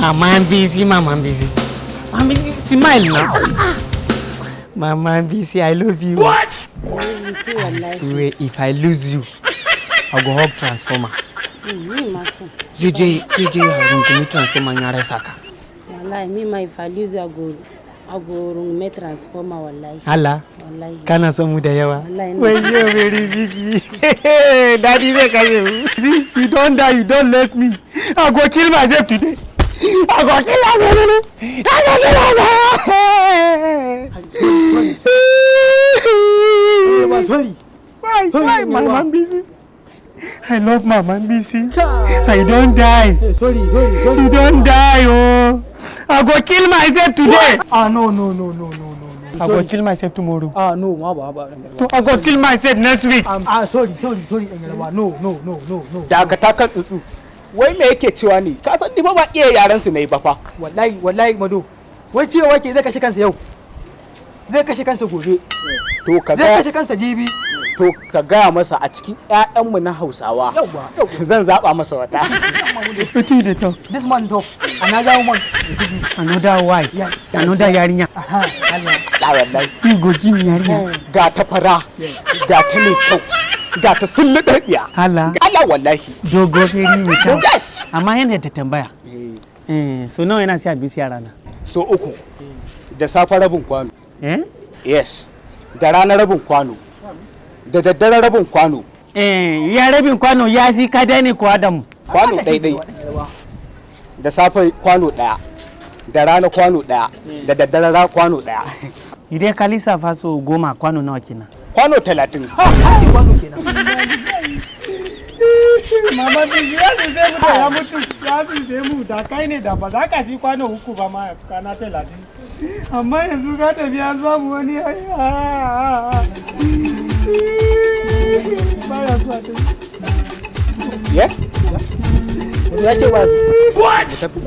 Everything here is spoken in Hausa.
Mama Bisi, Mama Bisi. Mama Bisi, smile now. Mama Bisi, I love you. What? I I swear, if I lose you, I go hug transformer. Ni ma too. Zai je ya rungumi transformer ya rasa ka. Wallahi, me ma, if I lose you, I go rungume transformer, wallahi. Allah, Wallahi. Kana son mu da yawa. Wallahi. Wayyo, very big. Daddy zai kashe mu. See, you don die, you don let me. I go kill myself today. I go kill myself today. I go kill myself. Sorry. Why, Sorry, why, Mama. Mama Bisi? I love Mama Bisi. I don die. Hey, sorry, sorry, sorry. You don die, oh. I go kill myself today. Ah, no, no, no, no, no, no, no. I go kill myself tomorrow. Ah, no, ma ba ba, dan Yarbawa. I go kill myself next week. Ah, sorry, sorry, sorry, dan Yarbawa. No, no, no, no, no. Dakata kan tsuntsu. Wai me yake cewa ne? Ka san ni fa ba iya yaran su ne ba fa. Wallahi, wallahi, Mado. Wai cewa ke zai kashe kansa yau. Zai kashe kansa gobe. To ka Zai ga kashe kansa jibi. To ka gaya masa a cikin ƴaƴanmu na Hausawa. Yawwa, yawwa. Zan zaba masa wata. Wetin you dey talk? This man talk. Another woman. Another wife. Yes. Another yarinya. Aha, Allah. Da wallahi. You go give me yarinya. Ga ta fara, ga ta mai kyau, ga ta sulluɗaɗɗiya. Allah. Allah, wallahi. Dogo, feri, mai kyau. Yes. Amma yana da tambaya. Eh, so nawa yana siya abinci a rana? So uku. Da safe rabin kwano. Eh? Yes. Da rana rabin kwano. Da daddare rabin kwano. Eh, ya rabin kwano ya si kada ne ko Adamu? Kwano ɗaiɗai. Da safe kwano ɗaya. Da rana kwano ɗaya. Da daddare kwano ɗaya. Idan ka lissafa so 10, kwano nawa kenan? Kwano 30. Ha, ha, kwano kenan. Mama Bisi, ya suse mu da ya mutu, ya suse mu. Da kai ne da ba za ka si kwano 3 ba ma kana 30. Amma yanzu ka tafi an samu wani. Baya so a tafi. Ye? Ya ce ba. Mu tafi.